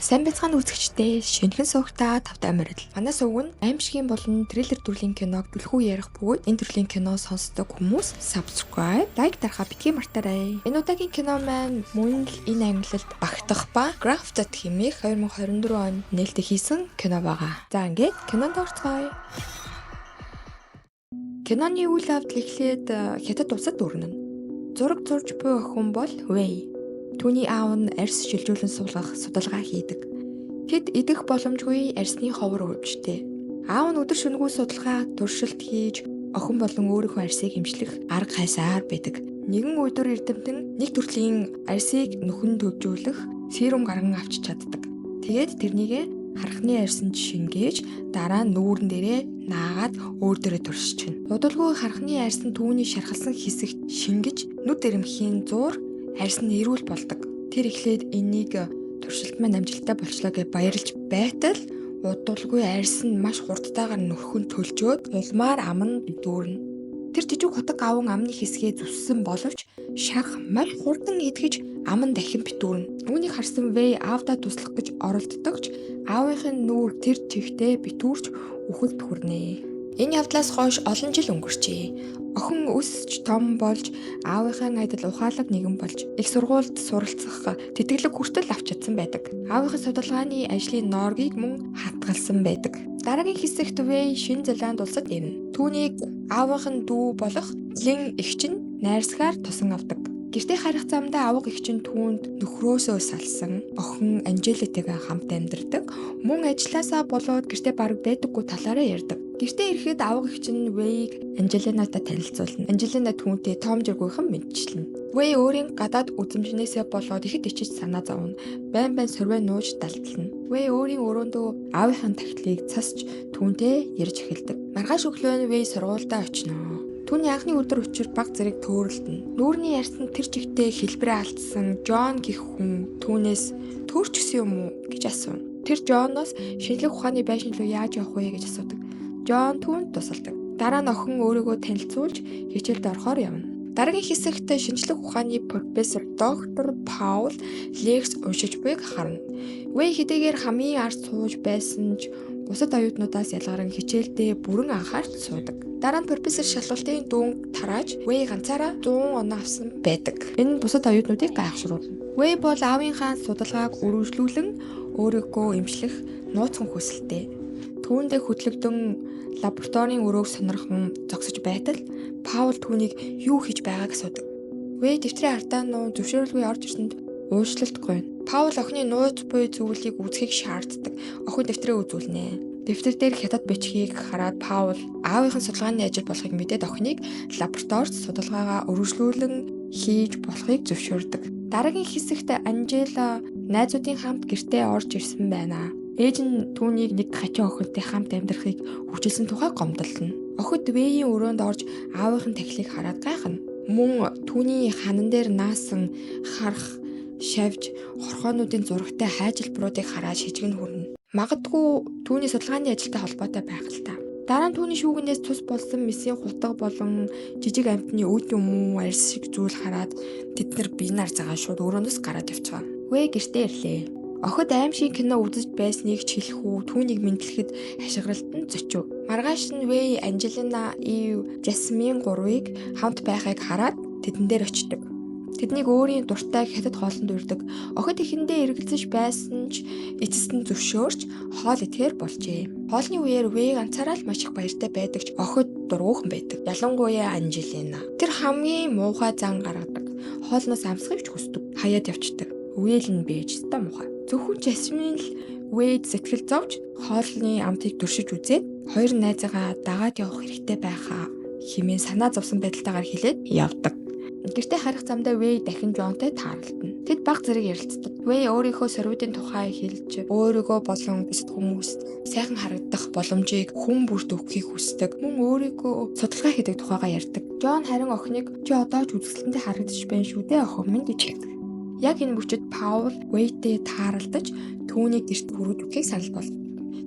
Сайн байцгаана үзэгчдээ, шинэхэн сувагтаа тавтай морил. Манай суваг нь аймшгийн болон триллер төрлийн киног түлхүү ярих бөгөөд энэ төрлийн кино сонсдог хүмүүс subscribe, like дарахаа битгий мартаарай. Энэ удаагийн кино маань мөн л энэ ангилалд багтах ба Grafted хэмээх 2024 онд нээлттэй хийсэн кино байгаа. За, ингээд кинонд орцгоё. Киноны үйл явдал эхлээд Хятад улсад өрнөнө. Зураг зурж буй охин бол Вэй. Түүний аав нь арьс шилжүүлэн суулгах судалгаа хийдэг. Тэд идэх боломжгүй арьсны ховор өвчтэй. Аав нь өдөр шөнөгүй судалгаа туршилт хийж, охин болон өөрийнхөө арьсыг эмчлэх арга хайсаар байдаг. Нэгэн өдөр эрдэмтэн нэг төрлийн арьсыг нүхэнд төвжүүлэх serum гарган авч чаддаг. Тэгээд тэрнийг хархны арьсанд шингээж, дараа нь нүүрэн дээрээ наагаад өөр дээрээ туршчихна. Удалгүй хархны арьс нь түүний шархалсан хэсэгт шингэж, нүд дэрэмхийн зуур арьс нь эрүүл болдог. Тэр эхлээд энийг туршилт маань амжилттай болчлоо гэж баярлж байтал удалгүй арьс нь маш хурдтайгаар нөхөн төлжөөд улмаар ам нь дүүрнэ. Тэр жижиг хутаг аван амны хэсгээ зүссэн боловч шарх маш хурдан идэхэж, ам нь дахин битүүрнэ. Үүнийг харсан Вэй аавдаа туслах гэж оролддог ч аавынх нь нүүр тэр чигтээ битүүрч үхэлд хүрнэ. Энэ явдлаас хойш олон жил өнгөрчээ. Охин өсч том болж, аавынхаа адил ухаалаг нэгэн болж, их сургуульд суралцах тэтгэлэг хүртэл авч чадсан байдаг. Аавынхаа судалгааны ажлын нооргийг мөн хатгалсан байдаг. Дараагийн хэсэгт Вэй Шинэ Зеланд улсад ирнэ. Түүнийг аавынх нь дүү болох Лин эгч нь найрсгаар тусан авдаг. Гэртээ харих замдаа авга эгч нь түүнд нөхрөөсөө салсан охин Анжелитэйгээ хамт амьдардаг. Мөн ажилласаа болоод гэртээ бараг байдаггүй талаараа ярьдаг. Гэртээ ирэхэд авга эгч нь Вэйг Анжелинатай танилцуулна. Анжелина түүнтэй тоомжиргүйхэн мэндчилнэ. Вэй өөрийн гадаад үзэмжнээсээ болоод ихэд ичиж санаа зовно. Байн байн сорвой нууж далдлана. Вэй өөрийн өрөөндөө аавынхаа тахилыг цасч, түүнтэй ярьж эхэлдэг. Маргааш өглөө нь Вэй сургуульдаа очино. Түүний анхны өдөр учир баг зэрэг төөрөлдөнө. Нүүрний арьс нь тэр чигтээ хэлбэрээ алдсан Джон гэх хүн түүнээс төөрчихсөн юм уу гэж асууна. Тэр Джоноос шинжлэх ухааны байшин руу яаж явах вэ гэж асуудаг. Джон түүнд тусалдаг. Дараа нь охин өөрийгөө танилцуулж, хичээлд орохоор явна. Дараагийн хэсэгт шинжлэх ухааны профессор доктор Паул лекц уншиж буйг харна. Вэй хэдийгээр хамгийн ард сууж байсан ч бусад оюутнуудаас ялгаран хичээлдээ бүрэн анхаарч суудаг. Дараа нь профессор шалгалтын дүнг тарааж, Вэй ганцаараа 100 оноо авсан байдаг. Энэ нь бусад оюутнуудыг гайхшруулна. Вэй бол аавынхаа судалгааг үргэлжлүүлэн өөрийгөө эмчлэх нууцхан хүсэлтэй. Түүндээ хөтлөгдөн лабораторийн өрөөг сонирхон зогсож байтал Паул түүнийг юу хийж байгааг асуудаг. Вэй дэвтрийн ардаа нуун зөвшөөрөлгүй орж ирсэнд уучлалт гуйна. Паул охины нууц буй зүйлийг үзэхийг шаарддаг. Охин дэвтрээ үзүүлнэ. Дэвтэр дээр хятад бичгийг хараад Паул аавынх нь судалгааны ажил болохыг мэдээд, охиныг лабораторид судалгаагаа өргөжлүүлэн хийж болохыг зөвшөөрдөг. Дараагийн хэсэгт Анжела найзуудын хамт гэртээ орж ирсэн байна. Ээж нь түүнийг нэг хачин охинтой хамт амьдрахыг хүчилсэн тухай гомдолно. Охид Вэйийн өрөөнд орж аавынх нь тахилыг хараад гайхна. Мөн түүний ханан дээр наасан харх, шавж, хорхоонуудын зурагтай хайжилбаруудыг хараад шижгэн хүрнэ. Магадгүй түүний судалгааны ажилтай холбоотой байх л та. Дараа нь түүний шүүгнээс цус болсон мэсийн хутга болон жижиг амьтны өд юм уу, арьс шиг зүйл хараад тэд нар биенаар цагаан шууд өрөөнөөс гараад явчихав. Вэй гэртээ ирлээ. Охид аймшгийн кино үзэж байсныг ч хэлэх үү, түүнийг мэндлэхэд хашгиралд нь зочив. Маргааш нь Вэй, Анжелина, Ив, Жасмин гурвыг хамт байхыг хараад тэдэн дээр очдог. Тэднийг өөрийн дуртай хятад хоолонд урьдаг. Охид эхэндээ эргэлзэж байсан ч эцэст нь зөвшөөрч хоол идэхээр болжээ. Хоолны үеэр Вэй ганцаараа л маш их баяртай байдаг ч охид дургүйхан байдаг. Ялангуяа Анжелина. Тэр хамгийн муухай зан гаргадаг. Хоолноос амсахыг ч хүсдэг. Хаяад явцдаг. Үеэл нь бэж өстой муухай. Зөвхөн Жасмин л Вэйд сэтгэл зовж, хоолны амтыг туршиж үзээд хоёр найзыгаа дагаад явах хэрэгтэй байхаа хэмээн санаа зовсон байдалтайгаар хэлээд явдаг. Гэртээ харих замдаа Вэй дахин Джонтой тааралдана. Тэд баг зэрэг ярилцдаг. Вэй өөрийнхөө сорвидын тухай хэлж, өөрийгөө болон бусад хүмүүст сайхан харагдах боломжийг хүн бүрт өгөхийг хүсдэг. Мөн өөрийгөө судалгаа хийдэг тухайгаа ярьдаг. Джон харин охиныг "Чи одоо ч үзэсгэлэнтэй харагдчих байна шүү дээ, охин минь" гэж хэлдэг. Яг энэ мөчид Паул Вэйтэй тааралдаж, түүнийг гэрт хүргэж өгөхийг санал болгодог.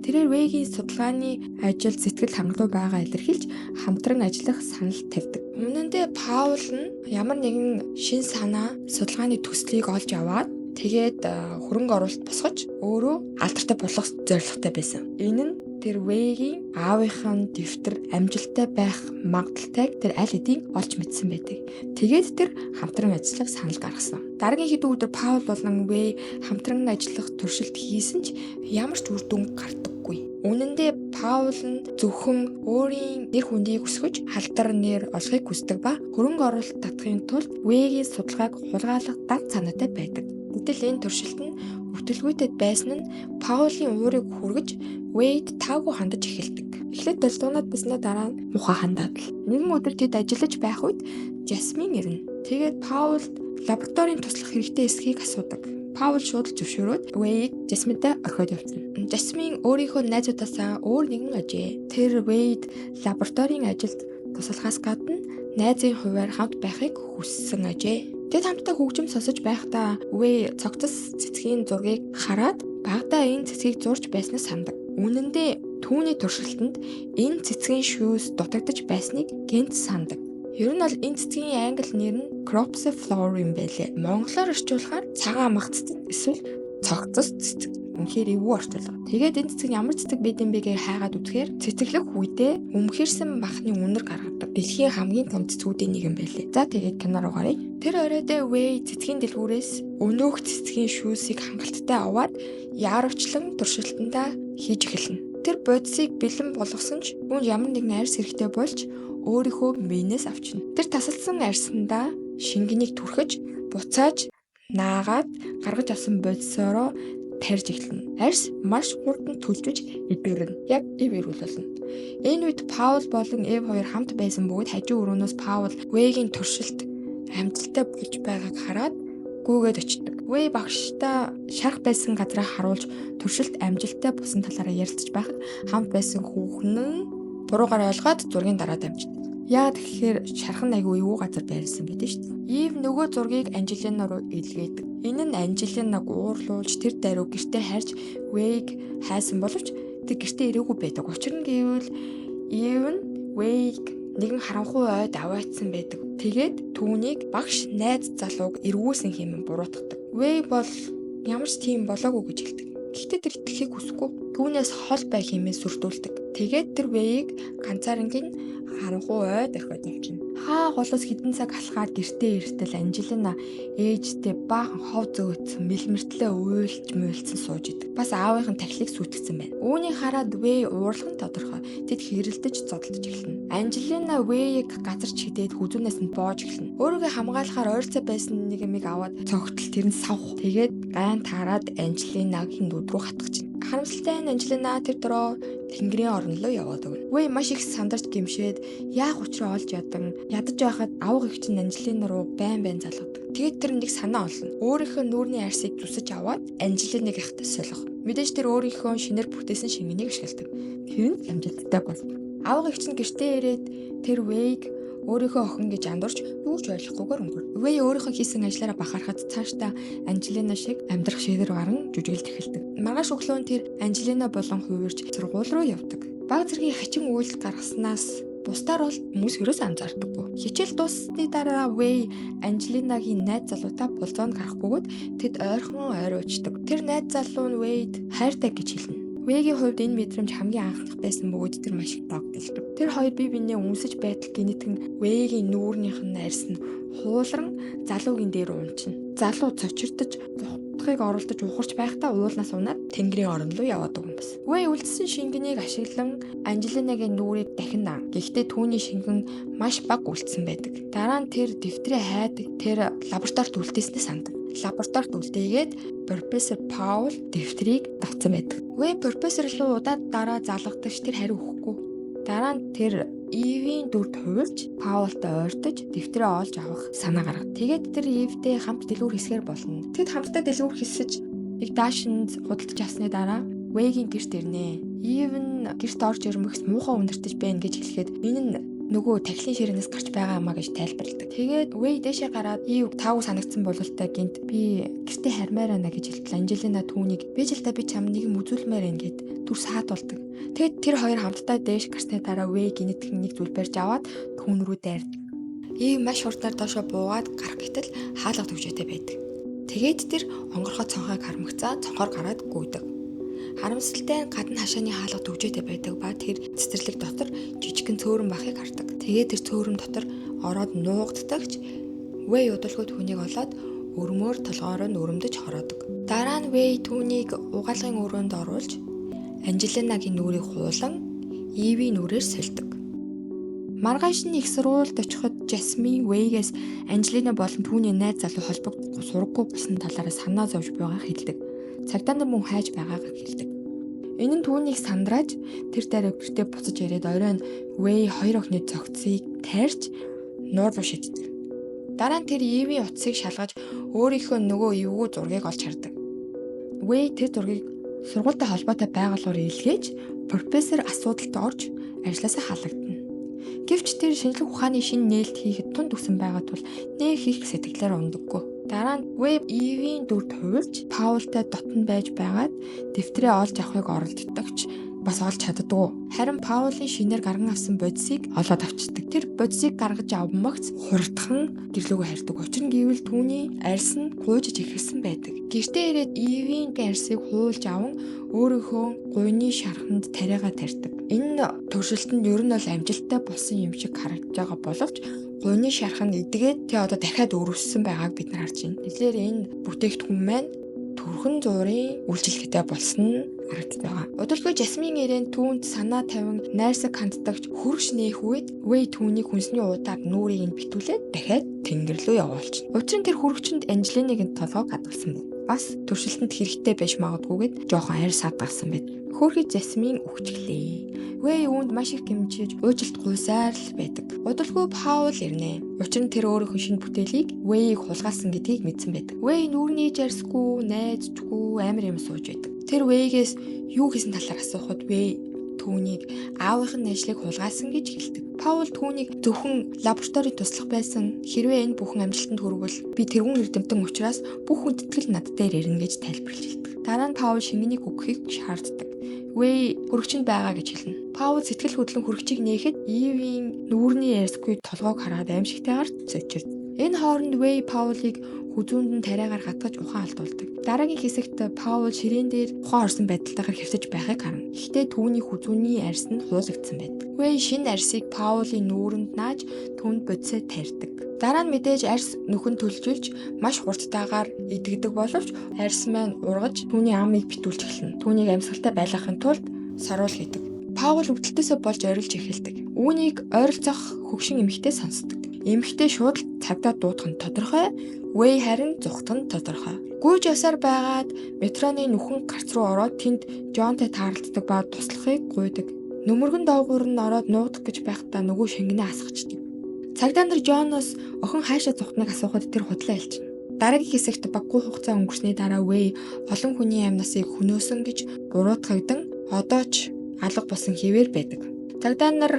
Тэрээр Вэйгийн судалгааны ажил сэтгэл хангалуун байгаа илэрхийлж, хамтран ажиллах санал тавьдаг. Өмнө нь Паул нь ямар нэгэн шин санаа, судалгааны төслийг олж аваад Тэгээд хөрөнгө оруулалт босгож өөрөө алдартай болох зорилготой байсан. Энэ нь тэр Вэгийн аавынх нь дэвтэр амжилттай байх магадлалтайг тэр аль хэдийн олж мэдсэн байдаг. Тэгээд тэр хамтран ажиллах санал гаргасан. Дараагийн хэдэн өдөр Паул болон Вэй хамтран ажиллах туршилт хийсэн ч ямар ч үр дүн гардаггүй. Үнэн дээр Паул нь зөвхөн өөрийн нэр хүндийг өсгөж алдар нэр олохыг хүсдэг ба хөрөнгө оруулалт татахын тулд Вэгийн судалгааг хулгайлах дан санаатай байдаг. Гэтэл энэ туршилт нь өвтөлгүйтэй байсан нь Паулийн уурыг хүргэж Вэйд таагүй хандаж эхэлдэг. Эхлээд долдунаад байснаа дараа нь муухай хандаад л. Нэгэн өдөр тэд ажиллаж байх үед Жасмин ирнэ. Тэгээд Паулд лабораторийн туслах хэрэгтэй эсхийг асуудаг. Паул шууд л зөвшөөрөөд Вэйг Жасминтай орхиод явчихна. Жасмин өөрийнхөө найзуудаасаа өөр нэгэн ажээ. Тэр Вэйд лабораторийн ажилд туслахаас гадна найзын хувиар хамт байхыг хүссэн ажээ. Тэд хамтдаа хөгжим сонсож байхдаа Вэй цогцос цэцгийн зургийг хараад багадаа энэ цэцгийг зурж байснаа санадаг. Үнэн дээр түүний туршилтанд энэ цэцгийн шүүс дутагдаж байсныг гэнэт санадаг. Ер нь бол энэ цэцгийн англи нэр нь Crops Flower юм байлээ. Монголоор орчуулахаар цагаан мах цэцэг эсвэл цогцос цэцэг. Үнэхээр эвгүй орчуулга. Тэгээд энэ цэцэг нь ямар цэцэг байд юм бэ гэж хайгаад үзэхээр цэцэглэх үедээ өмхирсэн махны үнэр гаргадаг. Дэлхийн хамгийн том цэцгүүдийн нэг юм байлээ. За тэгээд кино руу гаръя. Тэр оройдоо Вэй цэцгийн дэлгүүрээс өнөөх цэцгийн шүүсийг хангалттай аваад яаравчлан туршилтандаа хийж эхэлнэ. Тэр бодисыг бэлэн болгосон ч үүнд ямар нэгэн арьс хэрэгтэй болж өөрийнхөө биенээс авчна. Тэр тасалсан арьсандаа шингэнийг түрхэж, буцааж наагаад гаргаж авсан бодисоороо тарьж эхэлнэ. Арьс маш хурдан түлжиж эдгэрнэ. Яг эв эрүүл болно. Энэ үед Паул болон Эв хоёр хамт байсан бөгөөд хажуу өрөөнөөс Паул Вэгийн туршилт амжилттай болж байгааг хараад гүйгээд очдог. Вэй багштай шарх байсан газраа харуулж туршилт амжилттай болсон талаараа ярилцаж байхад хамт байсан хүүхэн нь буруугаар ойлгоод зургийн дараа дамждаг. Яагаад гэхээр шарх нь айгүй эвгүй газар байрлсан байдаг шүү дээ. Ив нөгөө зургийг Анжелина руу илгээдэг. Энэ нь Анжелинаг уурлуулж тэр даруй гэртээ харж Вэйг хайсан боловч тэр гэртээ ирээгүй байдаг. Учир нь гэвэл Ив нь Вэйг нэгэн харанхуй ойд аваачсан байдаг. Тэгээд түүнийг багш найз залууг эргүүлсэн хэмээн буруутгадаг. Вэй бол ямар ч тийм болоогүй гэж хэлдэг. Гэхдээ тэр итгэхийг хүсэхгүй. Түүнээс хол бай хэмээн сүрдүүлдэг. Тэгээд тэр Вэйг ганцаарангийн харанхуй ойд орхиод явчихна. Хаа голоос хэдэн цаг алхаад гэртээ иртэл Анжелина ээжтэй баахан хов зөөцсөн мэлмэртлээ уйлж муйлцсан сууж идэг. Бас аавынх нь тахилыг сүйтгэсэн байна. Үүнийг хараад Вэй уурлах нь тодорхой. Тэд хэрэлдэж зодолдож эхэлнэ. Анжелина Вэйг газар чидээд хүзүүнээс нь боож эхэлнэ. Өөрийгөө хамгаалахаар ойролцоо байсан нэг юмыг аваад цогтол тэр нь савх. Тэгээд гайн таарад Анжелинагийн нүд рүү хатгах. Харамсалтай нь Анжелина тэр дөрөө тэнгэрийн орон руу яваад өгнө. Вэй маш их сандарч гимшээд яах учраа олж ядан ядаж байхад авга их чинь Анжелина руу байн байн залгадаг. Тэгээд тэр нэг санаа олно. Өөрийнхөө нүүрний арьсыг зүсэж аваад Анжелиныг яхтаа солих. Мэдээж тэр өөрийнхөө шинээр бүтээсэн шингэнийг ашигладаг. Тэр нь амжилттай болно. Авга их чинь гэртээ ирээд тэр Вэйг өөрийнхөө охин гэж андуурч юу ч ойлгохгүйгээр өнгөрнө. Вэй өөрийнхөө хийсэн ажлаараа бахархад цаашдаа Анжелина шиг амьдрах шийдвэр гарan жүжиглэж эхэлдэг. Маргааш өглөө нь тэр Анжелина болон хувирч сургууль руу явдаг. Баг зэргийн хачин үйлдэл гаргаснаас бусдаар бол хүмүүс ерөөс анзаардаггүй. Хичээл дууссаны дараа Вэй Анжелинагийн найз залуутай болзоонд гарах бөгөөд тэд ойрхон ойр уучдаг. Тэр найз залуу нь Вэйд хайртай гэж хэлнэ. Вэгийн хувьд энэ мэдрэмж хамгийн анхных байсан бөгөөд тэр маш их догдолдог. Тэр хоёр бие биенээ үнсэж байтал гинэтхэн Вэгийн нүүрнийх нь арьс нь хуулран залуугийн дээр унчна. Залуу цочирдож дутхыг оролдож ухарч байхдаа уулнаас унаад тэнгэрийн орон руу яваад өгөн бас. Вэй үлдсэн шингэнийг ашиглан Анжелинагийн нүүрийг дахин наа. Гэхдээ түүний шингэн маш бага үлдсэн байдаг. Дараа нь тэр дэвтрээ хайдаг. Тэр лабораторид үлдээснээ санадаг. Лабораторид үлдээгээд профессор Паул дэвтрийг давцсан байдаг. Вэй профессор руу удаад дараа залгадагч тэр хариу өгөхгүй. Дараа нь тэр Ивийн дүрд хувирч Паултай ойртож дэвтрээ олж авах санаа гаргав. Тэгээд тэр Ивтэй хамт дэлгүүр хэсгээр болно. Тэд хамтдаа дэлгүүр хэсэж нэг даашинд худалдаж авсны дараа Вэгийн гэрт ирнэ. Ив нь гэрт орж ирмэгс муухай өндөртөж байна гэж хэлэхэд энэ нь нөгөө тахилын ширээнээс гарч байгаа юмаа гэж тайлбарладаг. Тэгээд Вэй дээшээ гараад Ив таагүй санагдсан бололтой гинт би гэртээ хармаар байна гэж хэлтэл Анжелина түүнийг би ч л та би чам нэг юм үзүүлмээр байна гэд түр саатуулдаг. Тэгээд тэр хоёр хамтдаа дээш гарсны дараа Вэй гинэтхэн нэг зүйл барьж аваад түүн рүү дайрдаг. Ив маш хурдаар доошоо буугаад гарах гэтэл хаалга төвжээтэй байдаг. Тэгээд тэр онгорхой цонхыг харамгацаа цонхоор гараад гүйдэг. Харамсалтай нь гадна хашааны хаалга түгжээтэй байдаг ба тэр цэцэрлэг дотор жижигхэн цөөрөн бахыг хардаг. Тэгээд тэр цөөрөн дотор ороод нуугддагч Вэй удалгүй түүнийг олоод өрмөөр толгоор нь өрөмдөж хороодог. Дараа нь Вэй түүнийг угаалгын өрөөнд оруулж Анжелинагийн нүрийг хуулан Ивийн нүрээр сольдог. Маргааш нь их сургуульд очиход Жасмин Вэйгээс Анжелина болон түүний найз залуу холбогдохгүй сураггүй болсон талаараа санаа зовж байгааг хэлдэг. Цагдаа нар мөн хайж байгаагаа хэлдэг. Энэ нь түүнийг сандрааж тэр дараа гэртээ буцаж ирээд оройн Вэй хоёр охины зөгцгийг тайрч нуур руу шиддэг. Дараа нь тэр Ивийн утсыг шалгаж өөрийнхөө нөгөө эвгүй зургийг олж хардаг. Вэй тэр зургийг сургуультай холбоотой байгалаар илгээж профессор асуудалд орж ажлаасаа халагдана. Гэвч тэр шинжлэх ухааны шинэ нээлт хийхэд тунд өгсөн байгаа тул нэх их сэтгэлээр ундаггүй. Дараа нь Веб Ивийн дүрд хувилж Паултай дотн байж байгаад дэвтрээ олж авахыг оролддог ч бас олж чаддгүй. Харин Паулын шинээр гарган авсан бодисыг олоод авчдаг. Тэр бодисыг гаргаж авмагц хурдхан гэрлөөгөө харьдаг. Учир нь гэвэл түүний арьс нь гуйжиж эхэлсэн байдаг. Гэртээ ирээд Ивийн арьсыг хуулж аван өөрийнхөө гуйны шарханд тариагаа тарьдаг. Энэ туршилт нь ер нь бол амжилттай болсон юм шиг харагдаж байгаа боловч гуйны шарх нь эдгээд тэ одоо дахиад өрөвссөн байгааг бид нар харж байна. Тэгэхээр энэ бүтээгдэхүүн маань төрхөн зуурын үйлчилгээтэй болсон нь харагдаж байгаа. Удалгүй Жасмин ирээн түүнд санаа тавин найрсаг ханддагч хөргөш нээх үед Вэй түүнийг хүнсний уудаар нүрийг нь битүүлээд дахиад тэнгэр рүү явуулчихна. Учир нь тэр хөргөчөнд Анжелинагийн толгойг хадгалсан байна. Бас туршилтанд хэрэгтэй байж магадгүйгээд жоохон арьс хадгалсан байд. Хөөрхий Жасмин үхчихлээ. Вэй үүнд маш их гэмжиж уучлалт гуйсаар л байдаг. Удалгүй Паул ирнэ. Учир нь тэр өөрийнхөө шинэ бүтээлийг Вэйг хулгайлсан гэдгийг мэдсэн байдаг. Вэй нүүрний жарсгүй, найзчгүй амар юм сууж байдаг. Тэр Вэйгээс юу хийсэн талаар асуухад Вэй түүнийг аавынх нь ажлыг хулгайлсан гэж хэлдэг. Паул түүнийг зөвхөн лабораторид туслах байсан. Хэрвээ энэ бүхэн амжилтанд хүрвэл би тэргүүн эрдэмтэн учраас бүх хүндэтгэл над дээр ирнэ гэж тайлбарлаж хэлдэг. Дараа нь Паул шингэнийг өгөхийг шаарддаг. Вэй хөрөгчөнд байгаа гэж хэлнэ. Паул сэтгэл хөдлөн хөрөгчийг нээхэд Ивийн нүүрний арьсгүй толгойг хараад аимшигтайгаар цочирд. Энэ хооронд Вэй Паулыг хүзүүнд нь тариагаар хатгаж ухаан алдуулдаг. Дараагийн хэсэгт Паул ширээн дээр ухаан орсон байдалтайгаар хэвтэж байхыг харна. Гэхдээ түүний хүзүүний арьс нь хуулагдсан байдаг. Вэй шинэ арьсыг Паулын нүүрэнд нааж түүнд бодисоо тарьдаг. Дараа нь мэдээж арьс нүхэн төлжүүлж маш хурдтайгаар идэгдэг боловч арьс маань ургаж түүний амыг битүүлж эхэлнэ. Түүнийг амьсгалтай байлгахын тулд саруул хийдэг. Паул өвдөлтөөсөө болж орилж эхэлдэг. Үүнийг ойролцоох хөгшин эмэгтэй сонсдог. Эмэгтэй шууд л цагдаа дуудах нь тодорхой, Вэй харин зүхтах нь тодорхой. Гүйж явсаар байгаад метроны нүхэн гарц руу ороод тэнд Жонтой таарлцдаг ба туслахыг гуйдаг. Нүмергэн доогуур нь ороод нуугдах гэж байхдаа нөгөө шингэнээ асгачдаг. Цагдаа нар Жоноос охин хаашаа зүхтныг асуухад тэр худлаа хэлчихнэ. Дараагийн хэсэгт баггүй хугацаа өнгөрсний дараа Вэй олон хүний амнасыг хөнөөсөн гэж буруутгагдан одоо ч алга болсон хэвээр байдаг. Цагдаа нар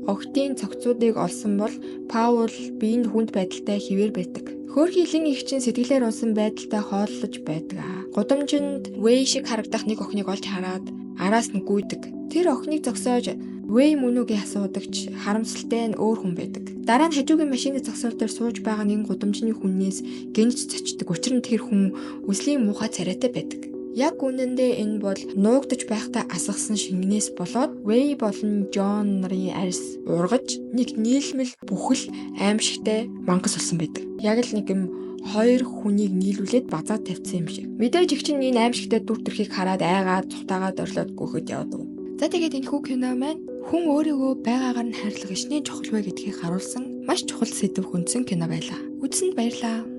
огтын цогцуудыг олсон бол Паул биеийн хүнд байдалтай хэвээр байдаг. Хөөрхий лин их чинь сэтгэлээр унсан байдалтай хооллож байдаг. Гудамжинд Вэй шиг харагдах нэг охиныг олж хараад араас нь гүйдэг. Тэр охиныг зогсоож Вэй мөн үгийн асуудагч харамсалтай нь өөр хүн байдаг. Дараа нь хажуугийн машины зогсоол дээр сууж байгаа нэгэн гудамжны хүннээс гинж цочдог. Учир нь тэр хүн үслийн муухай царайтай байдаг. Яг үнэндээ энэ бол нуугдаж байхдаа асгасан шингэнээс болоод Вэй болон Джон нарын арьс ургаж нэг нийлмэл бүхэл аимшигтай мангас болсон байдаг. Яг л нэг юм хоёр хүнийг нийлүүлээд базаад тавьсан юм шиг. Мэдээж их чинь энэ аимшигтай дүр төрхийг хараад айгаад цухтаагаад орлоод гүөхөд явдаг. За тэгээд энэ хүү кино маань хүн өөрийгөө байгаагаар нь хайрлах ишний чухал вэ гэдгийг харуулсан маш чухал сэдэв хүндсэн кино байлаа. Үзсэнд баярлалаа.